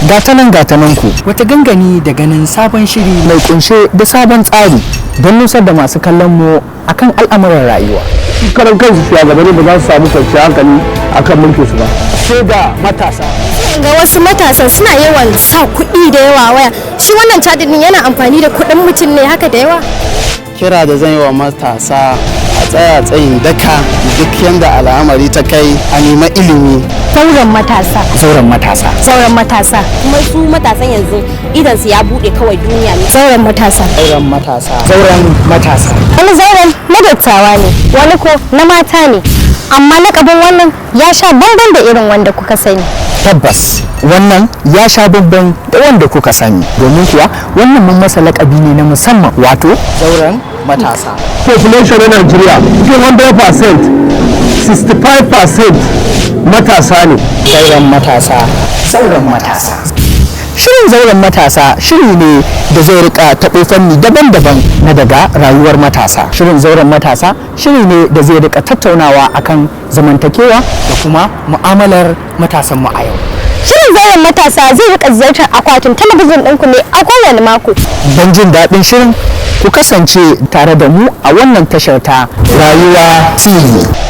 Gatanan gatanan ku Wata gangani da ganin sabon shiri mai kunshe da sabon tsari don nusar da masu kallon mu akan al'amuran rayuwa. Karan kansu shugabanni ba za su samu kwanciyar hankali akan mulkin su ba Sai da matasa. Ga wasu matasan suna yawan sa kuɗi da yawa waya. Shi wannan chatting din yana amfani da kuɗin mutum ne haka da yawa? Kira da zan yi wa matasa, a tsaya tsayin daka, duk yadda al'amari ta kai, a nema ilimi. Zauren matasa. Zauren matasa. Zauren matasa. Kuma su matasan yanzu idan su ya bude, kawai duniya ne. Zauren matasa. Zauren matasa. Zauren matasa. Wani zauren na dattawa ne, wani ko na mata ne, amma lakabin wannan ya sha bamban da irin wanda kuka sani. Tabbas, wannan ya sha bamban da wanda kuka sani, domin kuwa wannan mun masa lakabi ne na musamman, wato zauren matasa. Population na Nigeria, 100%, 65% matasa ne. Zauren matasa, zauren matasa. Shirin zauren matasa shiri ne da zai rika taɓo fanni daban-daban na daga rayuwar matasa. Shirin zauren matasa shiri ne da zai rika tattaunawa akan zamantakewa da kuma mu'amalar matasan mu a yau. Shirin zauren matasa zai rika ziyartar akwatin talabijin ɗinku ne a kowane mako. Don jin daɗin shirin, ku kasance tare da mu a wannan tashar ta Rayuwa TV.